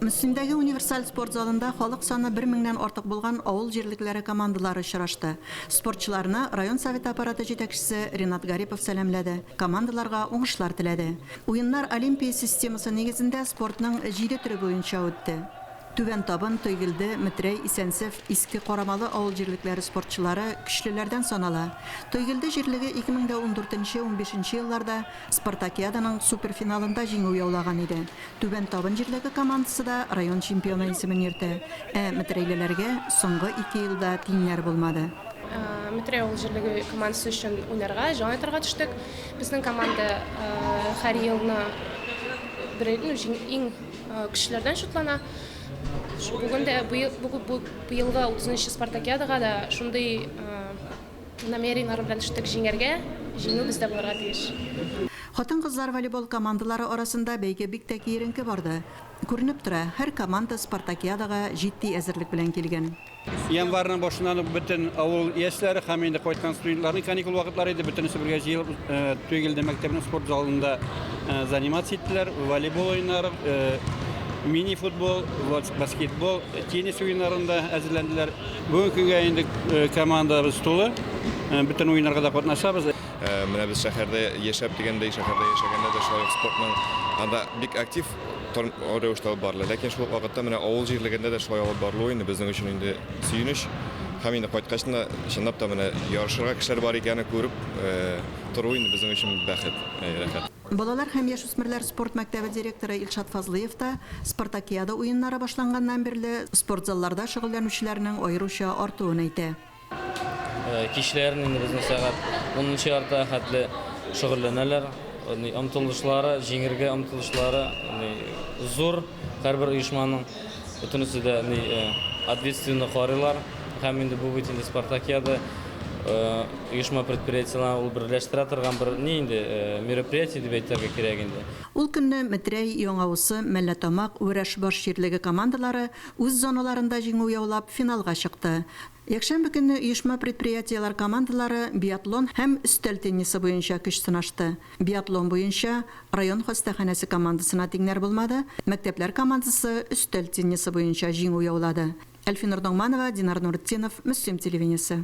Мөслимдәге универсаль спорт залында халык саны бер меңнән артык булган авыл җирлекләре командалары очрашты. Спортчыларны район Советы аппараты җитәкчесе Ринат Гарипов сәламләде, командаларга уңышлар теләде. Уеннар Олимпия системасы нигезендә спортның җиде төре буенча үтте. Түбән Табын, Тойгелде, Метрәй, Исәнсеф, Иске Карамалы авыл җирлекләре спортчылары көчлеләрдән санала. Тойгелде җирлеге 2014 нче, унбишенче елларда Спартакиаданың суперфиналында җиңү яулаган иде. Түбән Табын җирлеге командасы да район чемпионы исемен йөртә. Ә метрәйлеләргә соңгы ике елда тиңнәр булмады. Метрәй авыл җирлеге командасы өчен уйнарга, җан атарга төштек. Безнең команда һәр елны иң Көчлеләрдән шутлана. Бүген дә быелгы 30 спартакиадага да шундый намерениеләр белән төштек җиңәргә, җиңү бездә булырга тиеш. Хатын-кызлар волейбол командалары арасында бәйге бик тә киеренке барды. Күренеп тора, һәр команда спартакиадага җитди әзерлек белән килгән. Январьның башыннан ук бөтен авыл яшьләре һәм инде кайткан студентларның каникул вакытлары иде. Бөтенесе бергә җыелып Туйгелде мәктәбенең спорт залында заниматься иттеләр. Волейбол уеннары, мини-футбол, баскетбол, теннис уеннарында әзерләнделәр. Бүгенге көнгә инде командабыз тулы. Бөтен уеннарга да катнашабыз. Менә без шәһәрдә яшәп дигәндәй, шәһәрдә яшәгәндә дә шулай ук спортның анда бик актив рәвештә алып барыла. Ләкин шул ук вакытта менә авыл җирлегендә дә шулай алып барылуы инде безнең өчен инде сөенеч. Һәм инде кайткач та чынлап та менә ярышырга кешеләр бар икәнен күреп тору инде безнең өчен бәхет, рәхәт. Балалар һәм яшүсмерләр спорт мәктәбе директоры Илшат Фазлыев та Спартакиада уеннары башланганнан бирле спортзалларда шөгыльләнүчеләрнең аеруча артуын әйтә. Кичләрен инде безнең сәгать унынчы яртыга хәтле шөгыльләнәләр. Омтылышлары, җиңергә омтылышлары зур. Һәрбер оешманың бөтенесе дә ответственно карыйлар. Һәм инде бу бит инде спартакиада оешма предприятиеләрен ул берләштерә торган бер ни инде мероприятие дип әйтергә кирәк инде. Ул көнне Метрәй, Яңаусы, Мәлләтамак, Вәрәшбаш җирлеге командалары үз зоналарында җиңү яулап, финалга чыкты. Якшәмбе көнне оешма-предприятиеләр командалары биатлон һәм өстәл теннисы буенча көч сынашты. Биатлон буенча район хастаханәсе командасына тиңнәр булмады, мәктәпләр командасы өстәл теннисы буенча җиңү яулады. Әлфинур Ногманова, Динар Нуретдинов, Мөслим телевидениесе.